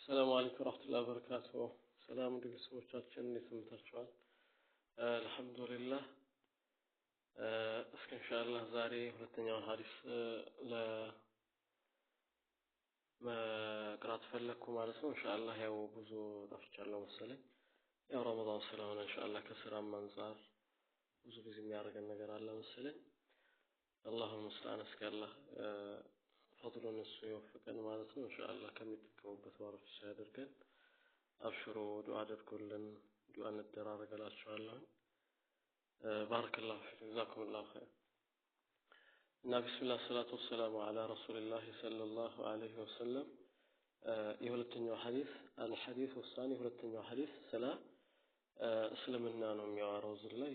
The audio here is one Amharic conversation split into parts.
السلام عليكم ورحمة الله وبركاته። ሰላም ውድ ቤተሰቦቻችን፣ እንዴት ሰንብታችኋል? አልሐምዱሊላህ። እስኪ ኢንሻአላህ ዛሬ ሁለተኛውን ሀዲስ ለመቅራት ፈለግኩ ማለት ነው። ኢንሻአላህ ያው ብዙ ጠፍቻለሁ መሰለኝ። ያው ረመዳን ስለሆነ ኢንሻአላህ ከስራም አንጻር ብዙ ጊዜ የሚያደርገን ነገር አለ መሰለኝ። الله المستعان። እስኪ አላህ ፈድሉን እሱ ይወፍቀን ማለት ነው። ኢንሻአላህ ከሚጠቀሙበት ባሮች ያደርገን። አብሽሮ ዱዓ አድርጉልን፣ ዱዓ እንደራረግ እላችኋለሁ። بارك الله فيكم، جزاكم الله خير። እና بسم الله الصلاة والسلام على رسول الله صلى الله عليه وسلم። የሁለተኛው ሐዲስ الحديث الثاني፣ ሁለተኛው ሐዲስ ስለ እስልምና ነው የሚያወራው። እዚህ ላይ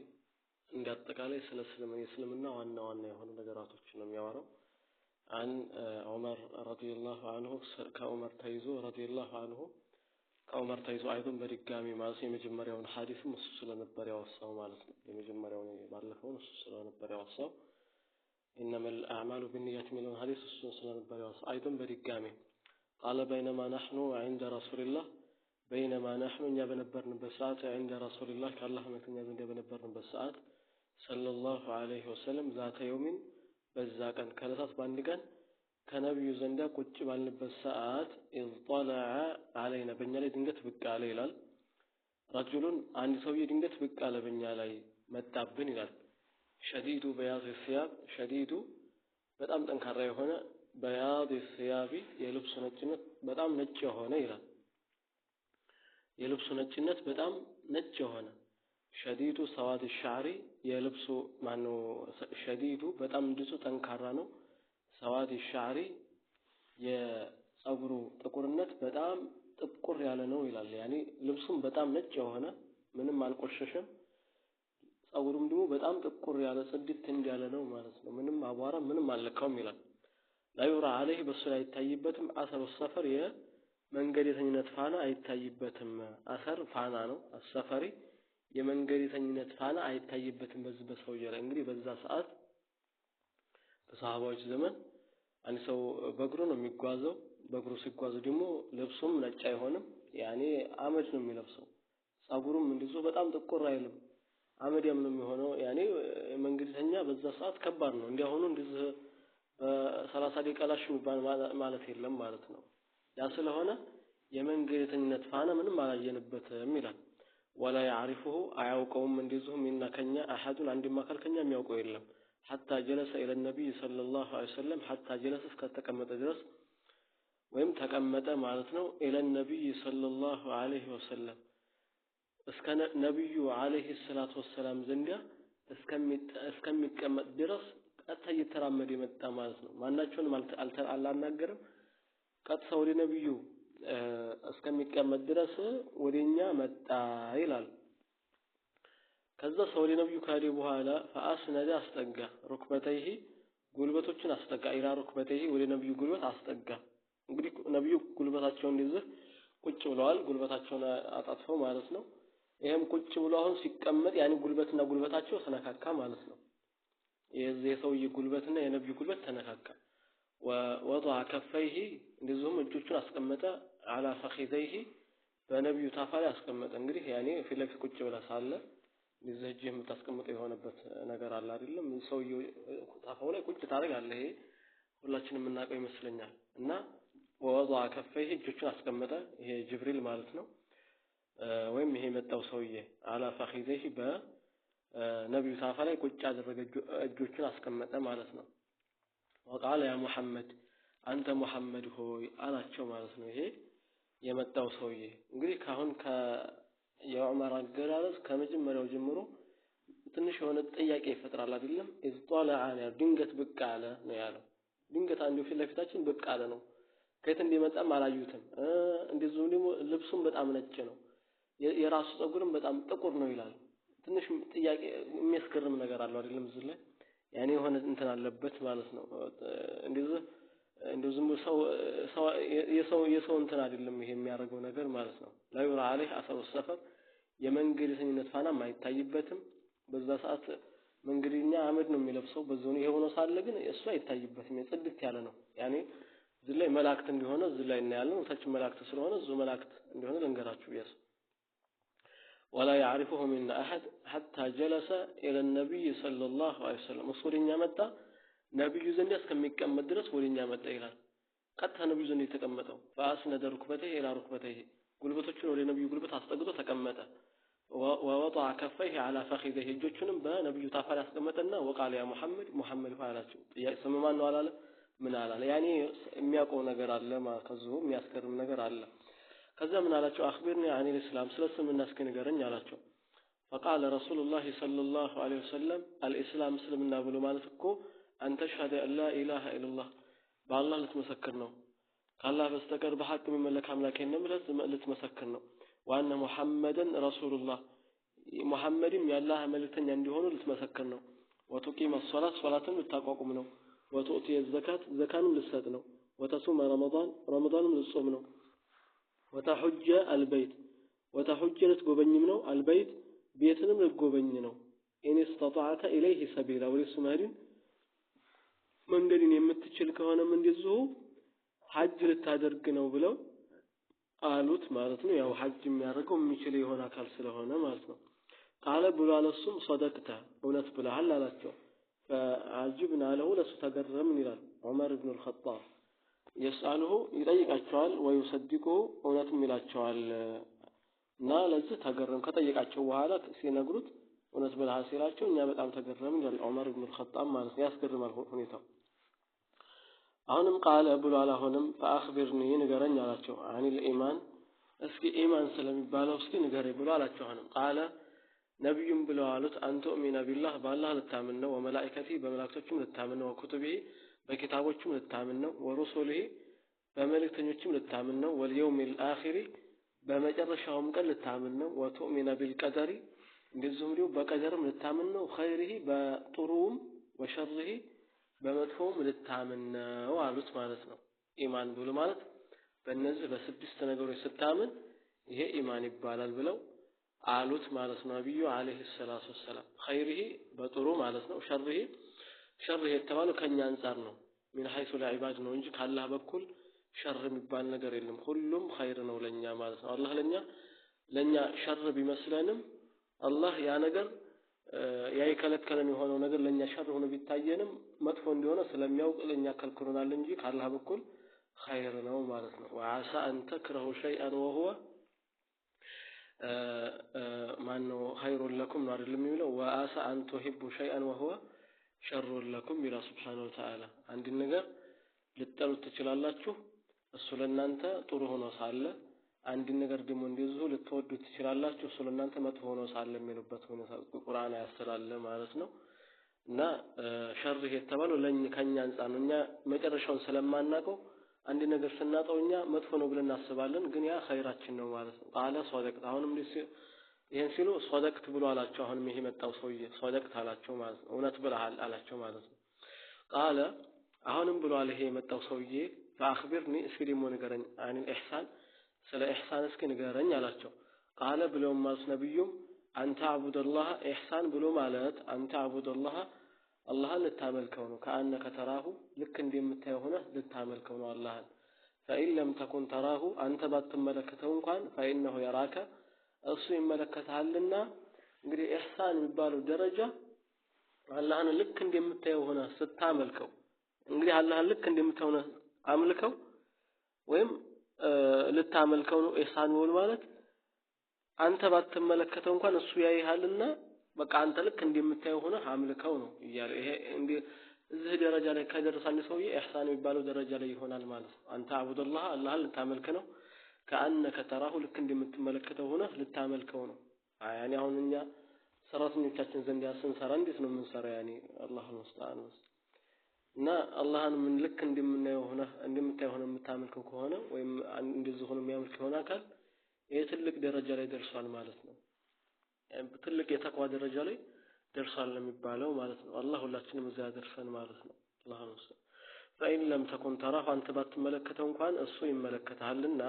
እንደ አጠቃላይ ስለ እስልምና፣ የእስልምና ዋና ዋና የሆኑ ነገራቶችን ነው የሚያወራው። عن عمر رضي الله عنه፣ ከዑመር ተይዞ رضي الله عنه፣ ከዑመር ተይዞ أيضا በድጋሚ ማለት ነው። የመጀመሪያውን ሐዲስም እሱ ስለነበር ያወሳው ማለት ነው። የመጀመሪያውን ባለፈውን እሱ ስለነበር ያወሳው፣ إنما الأعمال بالنيات የሚለውን ሐዲስ እሱ ስለነበር ያወሳው፣ أيضا በድጋሚ قال بينما نحن عند رسول الله፣ بينما نحن እኛ በነበርንበት ሰዓት፣ عند رسول الله ከአላህ መልክተኛ ዘንድ በነበርንበት ሰዓት صلى الله عليه وسلم ذات يوم በዛ ቀን ከዕለታት በአንድ ቀን ከነቢዩ ዘንዳ ቁጭ ባልንበት ሰዓት إذ طلع علينا በእኛ ላይ ድንገት ብቅ አለ ይላል። رجل አንድ ሰውዬ ድንገት ብቅ አለ፣ በእኛ ላይ መጣብን ይላል። شديد بياض الثياب፣ شديد በጣም ጠንካራ የሆነ፣ بياض الثياب የልብሱ ነጭነት በጣም ነጭ የሆነ ይላል። የልብሱ ነጭነት በጣም ነጭ የሆነ፣ شديد سواد الشعر የልብሱ ማነው شديد በጣም ንጹህ ጠንካራ ነው። سواد الشعر የጸጉሩ ጥቁርነት በጣም ጥቁር ያለ ነው ይላል። يعني ልብሱም በጣም ነጭ የሆነ፣ ምንም አልቆሸሸም። ጸጉሩም ደግሞ በጣም ጥቁር ያለ፣ ጽድት እንዳለ ነው ማለት ነው። ምንም አቧራ ምንም አልነካውም ይላል። لا يرى عليه በሱ ላይ አይታይበትም أثر السفر የመንገደተኝነት ፋና አይታይበትም። أثر ፋና ነው። السفر የመንገደተኝነት ፋና አይታይበትም በዚህ በሰውዬ ላይ። እንግዲህ በዛ ሰዓት በሰሃባዎች ዘመን አንድ ሰው በእግሩ ነው የሚጓዘው። በእግሩ ሲጓዝ ደግሞ ልብሱም ነጭ አይሆንም። يعني አመድ ነው የሚለብሰው። ጸጉሩም እንደዚሁ በጣም ጥቁር አይልም። አመድያም ነው የሚሆነው። يعني መንገደተኛ በዛ ሰዓት ከባድ ነው። እንዲያሁኑ እንደዚህ በ30 ደቂቃ ላሽ የሚባል ማለት የለም ማለት ነው። ያ ስለሆነ የመንገደተኝነት ፋና ምንም አላየንበትም ይላል። ولا يعرفه አያውቀውም እንደዚሁ منا ከኛ أحد አንድም አካል ከኛ የሚያውቀው የለም። حتى جلس إلى النبي صلى الله عليه وسلم፣ حتى جلس እስከተቀመጠ ድረስ ወይም ተቀመጠ ማለት ነው። إلى النبي صلى الله عليه وسلم እስከ ነቢዩ عليه الصلاة والسلام ዘንዳ እስከሚቀመጥ ድረስ ቀጥታ እየተራመደ የመጣ ማለት ነው። ማናቸውንም አላናገርም። ቀጥታ ወደ ነቢዩ እስከሚቀመጥ ድረስ ወደኛ መጣ ይላል። ከዛ ሰው ወደ ነቢዩ ካሄደ በኋላ فأسند አስጠጋ፣ ركبتيه ጉልበቶችን አስጠጋ፣ إلى ركبتيه ወደ ነቢዩ ጉልበት አስጠጋ። እንግዲህ ነቢዩ ጉልበታቸውን እንደዚህ ቁጭ ብለዋል። ጉልበታቸውን አጣጥፈው ማለት ነው። ይሄም ቁጭ ብሎ አሁን ሲቀመጥ يعني ጉልበትና ጉልበታቸው ተነካካ ማለት ነው። የዚህ የሰውዬ ጉልበትና የነቢዩ ጉልበት ተነካካ። ووضع كفيه እንደዚሁም እጆቹን አስቀመጠ፣ على فخذيه በነቢዩ ታፋ ላይ አስቀመጠ። እንግዲህ يعني ፊት ለፊት ቁጭ ብለህ ሳለ እንደዚህ እጅህ የምታስቀምጠው የሆነበት ነገር አለ አይደለም? ሰውዬው ታፋው ላይ ቁጭ ታደርጋለህ። ይሄ ሁላችንም የምናውቀው ይመስለኛል። እና ووضع كفيه እጆቹን አስቀመጠ። ይሄ ጅብሪል ማለት ነው። ወይም ይሄ የመጣው ሰውዬ على فخذيه በነቢዩ ታፋ ላይ ቁጭ አደረገ፣ እጆቹን አስቀመጠ ማለት ነው። وقال يا محمد አንተ ሙሐመድ ሆይ አላቸው ማለት ነው። ይሄ የመጣው ሰውዬ እንግዲህ ካሁን የዑመር አገላለጽ ከመጀመሪያው ጀምሮ ትንሽ የሆነ ጥያቄ ይፈጥራል አይደለም? إذ طلع ድንገት ብቅ አለ ነው ያለው። ድንገት አንዱ ፊት ለፊታችን ብቅ አለ ነው። ከየት እንደመጣም አላዩትም። እንደዚሁም ደግሞ ልብሱም በጣም ነጭ ነው። የራሱ ፀጉርም በጣም ጥቁር ነው ይላል። ትንሽ ጥያቄ የሚያስገርም ነገር አለው አይደለም? እዚህ ላይ ያኔ የሆነ እንትን አለበት ማለት ነው። እንደዚህ እንደው ዝም ሰው ሰው የሰው የሰው እንትን አይደለም ይሄ የሚያደርገው ነገር ማለት ነው። لا يرى عليه أثر السفر የመንገደተኝነት ፋናም አይታይበትም። በዛ ሰዓት መንገደኛ አመድ ነው የሚለብሰው። በዛው ይሄ ሆኖ ሳለ ግን እሱ አይታይበትም። ጽድት ያለ ነው። يعني እዚህ ላይ መላእክት እንደሆነ እዚህ ላይ እናያለን። ወታችን መላእክት ስለሆነ እዚሁ መላእክት እንደሆነ ልንገራችሁ ብያስ ولا يعرفه منا أحد حتى جلس إلى النبي صلى الله عليه وسلم። እሱ ወደኛ መጣ፣ ነብዩ ዘንድ እስከሚቀመጥ ድረስ ወደኛ መጣ ይላል። ቀጥታ ነብዩ ዘንድ የተቀመጠው فأسند ركبتيه إلى ركبتيه፣ ጉልበቶቹን ወደ ነብዩ ጉልበት አስጠግቶ ተቀመጠ። ووضع كفيه على فخذيه፣ እጆቹንም በነብዩ ታፋ ላይ አስቀመጠና وقال يا محمد፣ ሙሐመድ ሆይ አላቸው። ጥያቄ ስም ማን ነው አላለ፣ ምን አላለ። ያኔ የሚያውቀው ነገር አለ፣ ከዚሁ የሚያስገርም ነገር አለ። ከዛ ምን አላቸው? أخبرني عن الإسلام፣ ስለ እስልምና እስኪ ንገረኝ አላቸው። فقال رسول الله صلى الله عليه وسلم الإسلام እስልምና ብሎ ማለት እኮ أن تشهد أن لا إله إلا الله፣ በአላህ ልትመሰክር ነው፣ ከአላህ በስተቀር በሐቅ የሚመለክ አምላክ የለም ብለህ ልትመሰክር ነው። وأن محمدا رسول الله፣ ሙሐመድም የአላህ መልእክተኛ እንዲሆኑ ልትመሰክር ነው። وتقيم الصلاة፣ ሶላትም ልታቋቁም ነው። وتؤتي الزكاة፣ ዘካንም ልትሰጥ ነው። وتصوم رمضان፣ ረመዳንም ልትጾም ነው። وتحج البيت፣ وتحج ልትጎበኝም ነው። البيت ቤትንም ልትጎበኝ ነው። إن استطعت إليه سبيلا፣ ወደሱ መሄድን መንገድን የምትችል ከሆነም እንደዚሁ ሐጅ ልታደርግ ነው ብለው አሉት ማለት ነው። ያው ሐጅ የሚያደርገው የሚችል የሆነ አካል ስለሆነ ማለት ነው። قال ብሎ አለሱም صدقت፣ እውነት ብለሃል አላቸው። فعجبنا له፣ ለሱ ተገረምን ይላል ዑመር ኢብኑ አልኸጣብ። يسأله ይጠይቃቸዋል፣ ويصدقه እውነትም ይላቸዋል። እና ለዚህ ተገረም ከጠየቃቸው በኋላ ሲነግሩት እውነት ብለሃል ሲላቸው እኛ በጣም ተገረምን ይላል ዑመር ኢብኑ አልኸጣብ ማለት ነው። ያስገርማል ሁኔታው። አሁንም قال ብሏል። አሁንም فأخبرني ንገረኝ አላቸው። عن الإيمان፣ እስኪ ኢማን ስለሚባለው እስኪ ንገረኝ ብሎ አላቸው። አሁንም قال ነቢዩም ብለው አሉት أن تؤمن بالله፣ በአላህ ልታምን ነው። وملائكته በመላእክቶችም ልታምን ነው። وكتبه በኪታቦቹም ልታምን ነው። ورسله በመልእክተኞችም ልታምን ነው። واليوم الآخر በመጨረሻውም ቀን ልታምን ነው። وتؤمن بالقدر እንደዚሁም እንዲሁ በቀደርም ልታምን ነው። خيره በጥሩውም وشره በመጥፎውም ልታምን ነው አሉት ማለት ነው። ኢማን ብሎ ማለት በእነዚህ በስድስት ነገሮች ስታምን ይሄ ኢማን ይባላል ብለው አሉት ማለት ነው። ነብዩ عليه الصلاة والسلام خيره በጥሩ ማለት ነው። شره شره የተባለው ከኛ አንፃር ነው። من حيث العباد ነው እንጂ ካላህ በኩል ሸር የሚባል ነገር የለም። ሁሉም ኸይር ነው ለኛ ማለት ነው። አላህ ለኛ ሸር ቢመስለንም አላህ ያ ነገር ያ የከለከለን የሆነው ነገር ለኛ ሸር ሆኖ ቢታየንም መጥፎ እንደሆነ ስለሚያውቅ ለኛ ከልክሎናል እንጂ ካላህ በኩል ኸይር ነው ማለት ነው። وعسى أن تكرهوا شيئا وهو ማነው خير لكم ነው አይደለም የሚለው። وعسى أن تحبوا شيئا وهو شر لكم ይላል سبحانه وتعالى። አንድን ነገር ልትጠሉት ትችላላችሁ እሱ ለእናንተ ጥሩ ሆኖ ሳለ፣ አንድን ነገር ደግሞ እንደዚሁ ልትወዱት ትችላላችሁ እሱ ለእናንተ መጥፎ ሆኖ ሳለ የሚሉበት ሁኔታ ቁርአን ያስተላለ ማለት ነው። እና ሸርህ የተባለው ለኛ ከኛ አንፃር ነው። እኛ መጨረሻውን ስለማናውቀው አንድ ነገር ስናጣው እኛ መጥፎ ነው ብለን እናስባለን፣ ግን ያ ኸይራችን ነው ማለት ነው። ቃለ ሶደቅት፣ አሁንም ይሄን ሲሉ ሶደቅት ብሎ አላቸው። አሁንም ይሄ መጣው ሰውዬ ሶደቅት አላቸው ማለት ነው። እውነት ብለሃል አላቸው ማለት ነው። ቃለ አሁንም ብሏል ይሄ የመጣው ሰውዬ ፈአኽቢርኒ እስኪ ደግሞ ንገረኝ፣ አኒል ኢሕሳን ስለ ኢሕሳን እስኪ ንገረኝ አላቸው። ቃለ ብለውም ማለት ነብዩም አንተ አቡደላህ፣ ኢሕሳን ብሎ ማለት አንተ አቡደላህ አላህን ልታመልከው ነው። ከአነከ ተራሁ ልክ እንደምታየው ሆነህ ልታመልከው ነው አላህን። ፈኢን ለም ተኩን ተራሁ አንተ ባትመለከተው እንኳን ፈኢነሁ የራከ እሱ ይመለከትሃልና። እንግዲህ ኢሕሳን የሚባለው ደረጃ አላህን ልክ እንደምታየው ሆነህ ስታመልከው፣ እንግዲህ አላህን ልክ እንደምታየው ሆነህ አምልከው ወይም ልታመልከው ነው ኢሕሳን ብሎ ማለት። አንተ ባትመለከተው እንኳን እሱ ያይሃልና በቃ አንተ ልክ እንደምታየው ሆነህ አምልከው ነው እያለ። ይሄ እንደ እዚህ ደረጃ ላይ ከደረሰ አንድ ሰውዬ ኢሕሳን የሚባለው ደረጃ ላይ ይሆናል ማለት ነው። አንተ አቡደላህ አላህን ልታመልክ ነው። ከአነከ ተራሁ ልክ እንደምትመለከተው ሆነህ ልታመልከው ነው። ያኔ አሁን እኛ ሰራተኞቻችን ዘንድ ስንሰራ እንዴት ነው የምንሰራው? ያኔ አላህ ሙስተዓን እና አላህን ምን ልክ እንደምናየው ሆነህ እንደምታየው ሆነህ የምታመልከው ከሆነ ወይም እንደዚህ ሆኖ የሚያመልክ የሆነ አካል ይሄ ትልቅ ደረጃ ላይ ደርሷል ማለት ነው። ትልቅ የተቅዋ ደረጃ ላይ ደርሷል የሚባለው ማለት ነው። አላህ ሁላችንም እዛ ያደርሰን ማለት ነው። አላህ ሙስተዓን። ፈኢን ለም ተኩን ተራሁ አንተ ባትመለከተው እንኳን እሱ ይመለከትሃልና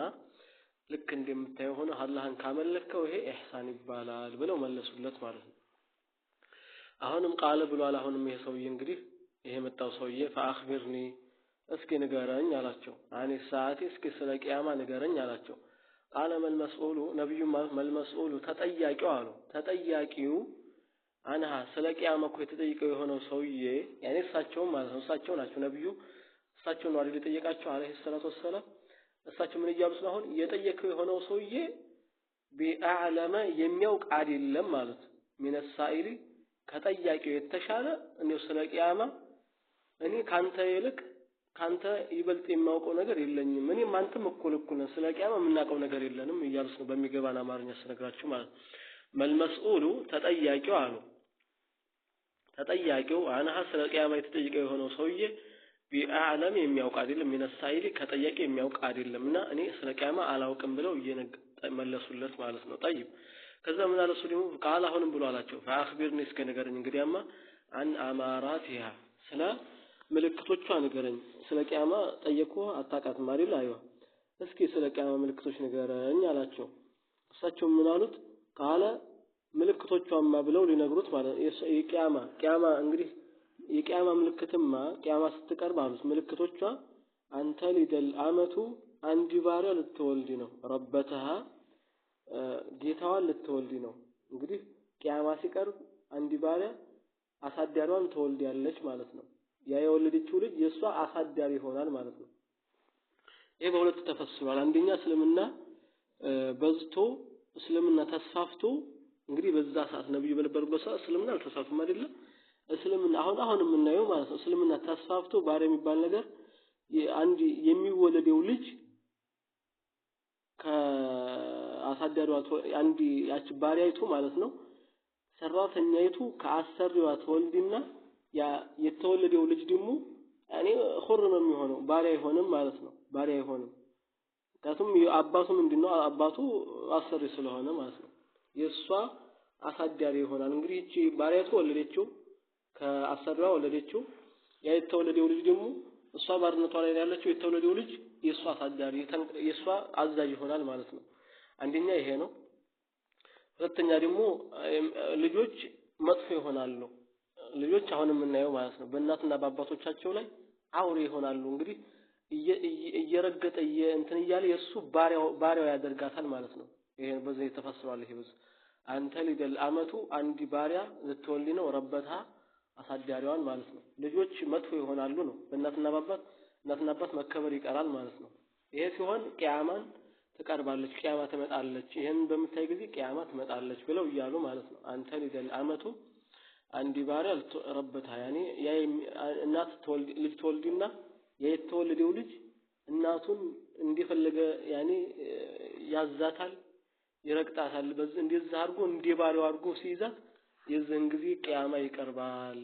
ልክ እንደምታየው ሆነ አላህን ካመለከው ይሄ ኢሕሳን ይባላል ብለው መለሱለት ማለት ነው። አሁንም ቃለ ብሏል። አሁንም ይሄ ሰውዬ እንግዲህ ይሄ የመጣው ሰውዬ ፈአኽቢርኒ እስኪ ንገረኝ አላቸው። عن الساعة እስኪ ስለ ቂያማ ንገረኝ አላቸው። قال ما المسؤول ነብዩ ما المسؤول ተጠያቂው አሉ። ተጠያቂው عنها ስለ ቂያማ እኮ የተጠየቀው የሆነው ሰውዬ ያኔ እሳቸው ማለት ነው። እሳቸው ናቸው ነብዩ፣ እሳቸው ነው አይደል የጠየቃቸው عليه الصلاة والسلام። እሳቸው ምን እያሉት ነው አሁን? የጠየቀው የሆነው ሰውዬ بأعلم የሚያውቅ አይደለም ማለት من السائل ከጠያቂው የተሻለ እንደው ስለ ቂያማ እኔ ካንተ ይልቅ ካንተ ይበልጥ የማውቀው ነገር የለኝም፣ እኔም አንተም እኩል እኩል ነን፣ ስለ ቂያማ የምናውቀው ነገር የለንም እያሉት ነው። በሚገባን አማርኛ ስነግራችሁ ማለት ነው። ما المسؤول ተጠያቂው አሉ ተጠያቂው عنها ስለ ቂያማ የተጠየቀው የሆነው ሰውዬ بأعلم የሚያውቅ አይደለም፣ من السائل ከጠያቂ የሚያውቅ አይደለም እና እኔ ስለ ቂያማ አላውቅም ብለው መለሱለት ማለት ነው። طيب ከዛ ምን አለ እሱ ደግሞ قال አሁንም ብሎ አላቸው فأخبرني እስከ ንገረኝ እንግዲያማ عن أماراتها ስለ ምልክቶቿ ንገረኝ። ስለ ቂያማ ጠየቅኩህ አታውቃትም አይደል? أيوه እስኪ ስለ ቂያማ ምልክቶች ንገረኝ አላቸው። እሳቸው ምን አሉት? قال ምልክቶቿማ ብለው ሊነግሩት ማለት ነው። የቂያማ ቂያማ እንግዲህ የቂያማ ምልክትማ ቂያማ ስትቀርብ አሉት ምልክቶቿ أن تلد الأمة አንድ ባሪያ ልትወልድ ነው፣ ربتها ጌታዋን ልትወልድ ነው። እንግዲህ ቂያማ ሲቀርብ አንድ ባሪያ አሳዳሪዋን ትወልዳለች ማለት ነው። ያ የወለደችው ልጅ የእሷ አሳዳሪ ይሆናል ማለት ነው። ይሄ በሁለት ተፈስሯል። አንደኛ እስልምና በዝቶ እስልምና ተስፋፍቶ እንግዲህ በዛ ሰዓት ነብዩ በነበሩበት ሰዓት እስልምና አልተስፋፋም አይደለ? እስልምና አሁን አሁን የምናየው ማለት ነው። እስልምና ተስፋፍቶ ባሪያ የሚባል ነገር አንድ የሚወለደው ልጅ ከአሳዳሪዋ አንድ ያቺ ባሪያይቱ ማለት ነው ሰራተኛይቱ ከአሰሪዋ ተወልድና ያ የተወለደው ልጅ ደግሞ ያኔ ሁር ነው የሚሆነው፣ ባሪያ አይሆንም ማለት ነው። ባሪያ አይሆንም። ምክንያቱም አባቱ ምንድነው አባቱ አሰሪ ስለሆነ ማለት ነው። የእሷ አሳዳሪ ይሆናል። እንግዲህ እቺ ባሪያይቱ ወለደችው፣ ከአሰሪዋ ወለደችው። ያ የተወለደው ልጅ ደግሞ እሷ ባርነቷ ላይ ያለችው የተወለደው ልጅ የእሷ አሳዳሪ የእሷ አዛዥ ይሆናል ማለት ነው። አንደኛ ይሄ ነው። ሁለተኛ ደግሞ ልጆች መጥፎ ይሆናሉ። ልጆች አሁን የምናየው ማለት ነው በእናትና በአባቶቻቸው ላይ አውሬ ይሆናሉ። እንግዲህ እየረገጠ እንትን እያለ የእሱ ባሪያው ያደርጋታል ማለት ነው። ይሄ በዚህ ተፈስሯል። ይሄ በዚህ አንተ ሊደል አመቱ አንድ ባሪያ ልትወልድ ነው ረበታ አሳዳሪዋን ማለት ነው። ልጆች መጥፎ ይሆናሉ ነው። በእናትና በአባት እናትና አባት መከበር ይቀራል ማለት ነው። ይሄ ሲሆን ቂያማን ትቀርባለች፣ ቂያማ ትመጣለች። ይሄን በምታይ ጊዜ ቂያማ ትመጣለች ብለው እያሉ ማለት ነው። አንተ ሊደል አመቱ አንድ ባሪያ ረበታ ያኔ ያ እናት ትወልድ ልጅ ትወልድና የተወለደው ልጅ እናቱን እንደፈለገ ያኔ ያዛታል፣ ይረግጣታል። በዚህ እንደዛ አድርጎ እንደ ባሪያው አድርጎ ሲይዛት የዚህን ጊዜ ቂያማ ይቀርባል።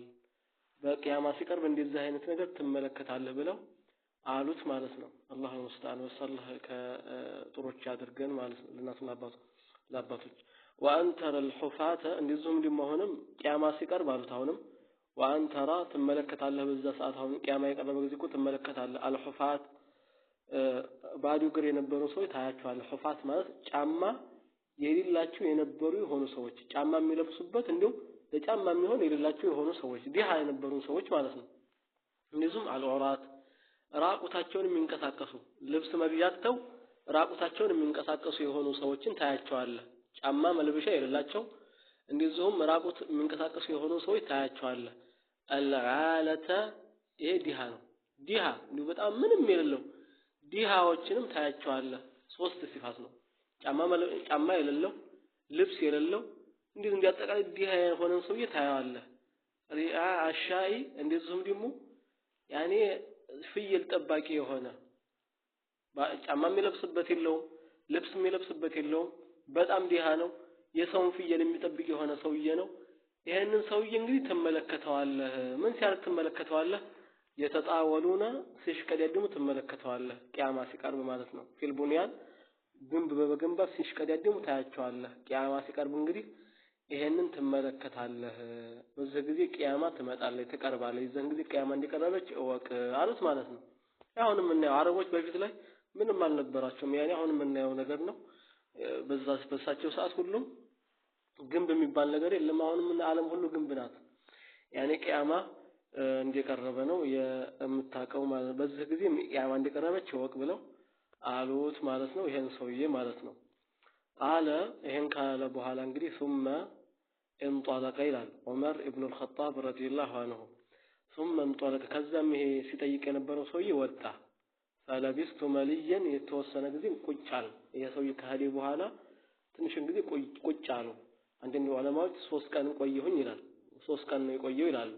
በቂያማ ሲቀርብ እንደዚህ አይነት ነገር ትመለከታለህ ብለው አሉት ማለት ነው። አላህ ሙስታን ወሰላህ ከጥሮች ያድርገን ማለት ነው። ለእናትና አባቱ ለአባቶች ወአንተረ አልሑፋተ እንደዚሁም ደግሞ አሁንም ቂያማ ሲቀርብ አሉት። አሁንም ወአንተራ ትመለከታለህ በዛ ሰዓት አሁን ቂያማ የቀረበ ጊዜ እኮ ትመለከታለህ። አልሑፋት ባዶ እግር የነበሩ ሰዎች ታያቸዋለህ። ሑፋት ማለት ጫማ የሌላቸው የነበሩ የሆኑ ሰዎች ጫማ የሚለብሱበት እንዲሁም ለጫማ የሚሆን የሌላቸው የሆኑ ሰዎች ዲሃ የነበሩ ሰዎች ማለት ነው። እንደዚሁም አልዑራት ራቁታቸውን የሚንቀሳቀሱ ልብስ መግዣተው ራቁታቸውን የሚንቀሳቀሱ የሆኑ ሰዎችን ታያቸዋለህ። ጫማ መልበሻ የሌላቸው እንደዚሁም ራቁት የሚንቀሳቀሱ የሆኑ ሰዎች ታያቸዋለህ። አልዓለተ ይሄ ዲሃ ነው። ዲሃ እንዲሁ በጣም ምንም የሌለው ዲሃዎችንም ታያቸዋለህ። ሶስት ሲፋት ነው። ጫማ የሌለው ልብስ የሌለው እንዲሁ እንዲያጠቃላይ ዲሃ የሆነን ሰውዬ ታያዋለህ። ሪአ አሻኢ እንደዚሁም ደግሞ ያኔ ፍየል ጠባቂ የሆነ ጫማ የሚለብስበት የለውም፣ ልብስ የሚለብስበት የለውም። በጣም ዲሃ ነው። የሰውን ፍየል የሚጠብቅ የሆነ ሰውዬ ነው። ይሄንን ሰውዬ እንግዲህ ትመለከተዋለህ። ምን ሲያደርግ ትመለከተዋለህ? يتطاولون ሲሽቀዳደሙ ትመለከተዋለህ። ቂያማ ሲቀርብ ማለት ነው። في البنيان ግንብ በመገንባት ሲሽቀዳደሙ ታያቸዋለህ። ቂያማ ሲቀርብ እንግዲህ ይሄንን ትመለከታለህ። በዚህ ጊዜ ቂያማ ትመጣለች፣ ትቀርባለች። የዛን ጊዜ ቂያማ እንዲቀረበች እወቅ አሉት ማለት ነው። አሁን የምናየው አረቦች በፊት ላይ ምንም አልነበራቸውም። ያኔ አሁን የምናየው ነገር ነው። በዛ በሳቸው ሰዓት ሁሉም ግንብ የሚባል ነገር የለም። አሁንም ዓለም ሁሉ ግንብ ናት። ያኔ ቂያማ እንደቀረበ ነው የምታውቀው ማለት ነው። በዚህ ጊዜ ቂያማ እንደቀረበች እወቅ ብለው አሉት ማለት ነው። ይሄን ሰውዬ ማለት ነው። ቃለ ይሄን ካለ በኋላ እንግዲህ ثم انطلق ይላል ዑመር ኢብኑ አልኸጣብ ረዲየላሁ ዐንሁ። ثم انطلق ከዛም ይሄ ሲጠይቅ የነበረው ሰውዬ ወጣ። ፈለቢስቱ መሊየን የተወሰነ ጊዜ ቁጭ አለ። ይሄ ሰውዬ ከሄደ በኋላ ትንሽን ጊዜ ቁጭ አሉ። አንዳንድ ዑለማዎች 3 ቀን ቆየሁኝ ይላል። 3 ቀን ነው የቆየው ይላሉ።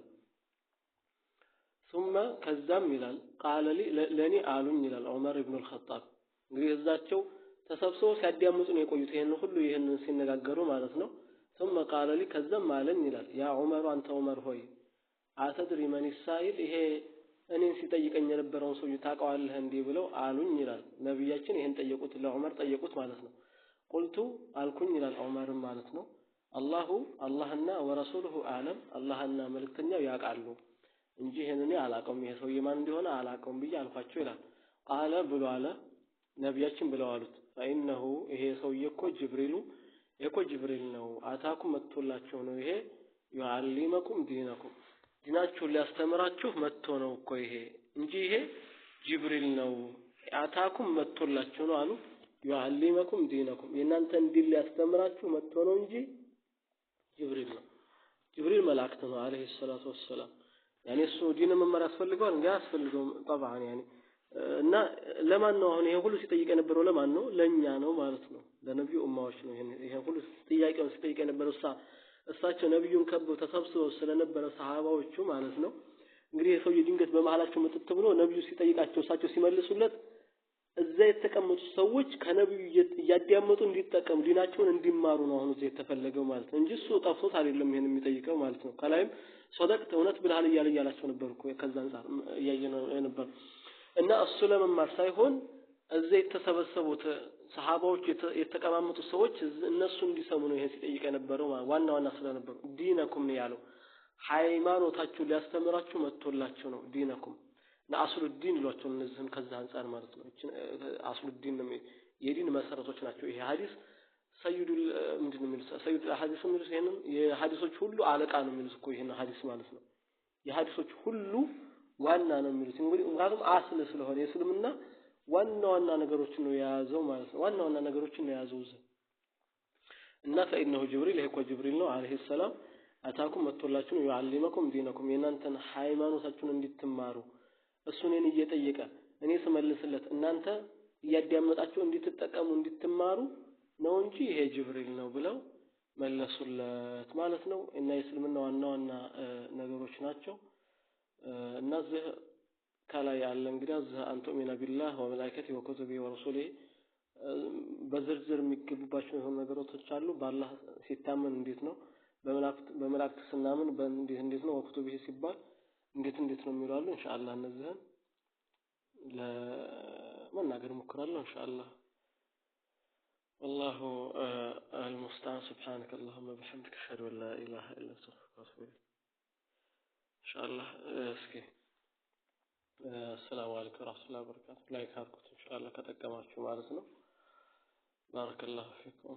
ثم ከዛም ይላል ቃለ ለኔ አሉኝ ይላል ዑመር ኢብኑ አልኸጣብ። እንግዲህ እዛቸው ተሰብስበው ሲያዳምጡ ነው የቆዩት ይሄን ሁሉ ይሄን ሲነጋገሩ ማለት ነው። ثم قال لي ከዛም አለኝ ይላል ያ ዑመር አንተ ዑመር ሆይ አተድሪ መን ሳኢል ይሄ እኔን ሲጠይቀኝ የነበረውን ሰውዬ ታውቀዋለህ እንዴ ብለው አሉኝ ይላል። ነብያችን ይሄን ጠየቁት፣ ለዑመር ጠየቁት ማለት ነው። ቁልቱ አልኩኝ ይላል ዑመርም ማለት ነው። አላሁ አላህና ወረሱሉሁ አለም አላህና መልእክተኛው ያውቃሉ እንጂ ይሄን እኔ አላውቀውም፣ ይሄ ሰውዬ ማን እንደሆነ አላውቀውም ብዬ አልኳቸው ይላል። ቃለ ብሎ አለ ነብያችን ብለው አሉት ፈኢነሁ ይሄ ሰውዬ እኮ ጅብሪሉ እኮ ጅብሪል ነው፣ አታኩም መጥቶላችሁ ነው፣ ይሄ ዩዓሊመኩም ዲነኩም ዲናችሁን ሊያስተምራችሁ መጥቶ ነው እኮ ይሄ እንጂ ይሄ ጅብሪል ነው፣ አታኩም መጥቶላችሁ ነው አሉ። ዩዓሊመኩም ዲነኩም የእናንተን ዲን ሊያስተምራችሁ መጥቶ ነው እንጂ ጅብሪል ነው። ጅብሪል መላእክት ነው አለይሂ ሰላቱ ወሰላም። ያኔ እሱ ዲን መማር ያስፈልገዋል እንዴ? አያስፈልገውም ጠብዓን። ያኔ እና ለማን ነው አሁን ይሄ ሁሉ ሲጠይቅ የነበረው ለማን ነው? ለኛ ነው ማለት ነው። ለነብዩ ኡማዎች ነው ይሄ ሁሉ ጥያቄውን ሲጠይቅ የነበረው። እሳቸው ነብዩን ከበው ተሰብስበው ስለነበረ ሰሃባዎቹ ማለት ነው። እንግዲህ የሰውዬ ድንገት በመሃላቸው መጥቶ ብሎ ነብዩ ሲጠይቃቸው እሳቸው ሲመልሱለት እዛ የተቀመጡ ሰዎች ከነብዩ እያዳመጡ እንዲጠቀሙ ዲናቸውን እንዲማሩ ነው አሁን እዚህ የተፈለገው ማለት ነው እንጂ እሱ ጠፍቶት አይደለም ይሄን የሚጠይቀው ማለት ነው። ከላይም ሶደቅት እውነት ብለሃል እያለ እያላቸው ነበር እኮ ከዛ አንፃር እያየነው ነበር። እና እሱ ለመማር ሳይሆን እዛ የተሰበሰቡት ሰሃባዎች የተቀማመጡ ሰዎች እነሱ እንዲሰሙ ነው ይሄን ሲጠይቅ የነበረው ዋና ዋና ስለነበሩ ዲነኩም ነው ያለው። ሃይማኖታችሁ ሊያስተምራችሁ መጥቶላችሁ ነው ዲነኩም እና አስሉ ዲን ይሏቸው እነዚህን ከዛ አንፃር ማለት ነው። አስሉ ዲን ነው የዲን መሰረቶች ናቸው። ይሄ ሐዲስ ሰይዱል ምንድነው የሚሉት ሰይዱል ሐዲስ የሚሉት ይሄንን የሐዲሶች ሁሉ አለቃ ነው የሚሉት እኮ ይሄን ሐዲስ ማለት ነው። የሐዲሶች ሁሉ ዋና ነው የሚሉት እንግዲህ ምክንያቱም አስል ስለሆነ የእስልምና ዋና ዋና ነገሮችን ነው የያዘው ማለት ነው። ዋና ዋና ነገሮችን ነው የያዘው እዚህ እና ፈኢነሁ ጅብሪል ይሄ እኮ ጅብሪል ነው አለይሂ ሰላም አታኩም መጥቶላችሁ ነው ዩዓሊመኩም ዲነኩም የእናንተን ሃይማኖታችሁን እንድትማሩ እሱ እኔን እየጠየቀ እኔ ስመልስለት እናንተ እያዳመጣችሁ እንድትጠቀሙ እንድትማሩ ነው እንጂ ይሄ ጅብሪል ነው ብለው መለሱለት ማለት ነው። እና የእስልምና ዋና ዋና ነገሮች ናቸው። እና እዚህ ከላይ ያለ እንግዲህ እዚህ አንቱሚና ቢላህ ወመላኢከቲሂ ወኩቱቢሂ ወረሱሊሂ በዝርዝር የሚገቡባቸው የሆኑ ነገሮች አሉ። በአላህ ሲታመን እንዴት ነው? በመላእክት ስናምን እንዴት እንዴት ነው? ወኩቱቢሂ ሲባል እንዴት እንዴት ነው የሚሉ አሉ። ኢንሻአላህ እነዚህን ለመናገር እሞክራለሁ ኢንሻአላህ። والله المستعان سبحانك اللهم وبحمدك اشهد ان لا اله الا انت استغفرك واتوب اليك ان شاء الله እስኪ السلام عليكم ورحمة الله وبركاته። like አድርጉት ኢንሻአላህ ከጠቀማችሁ ማለት ነው። بارك الله فيكم።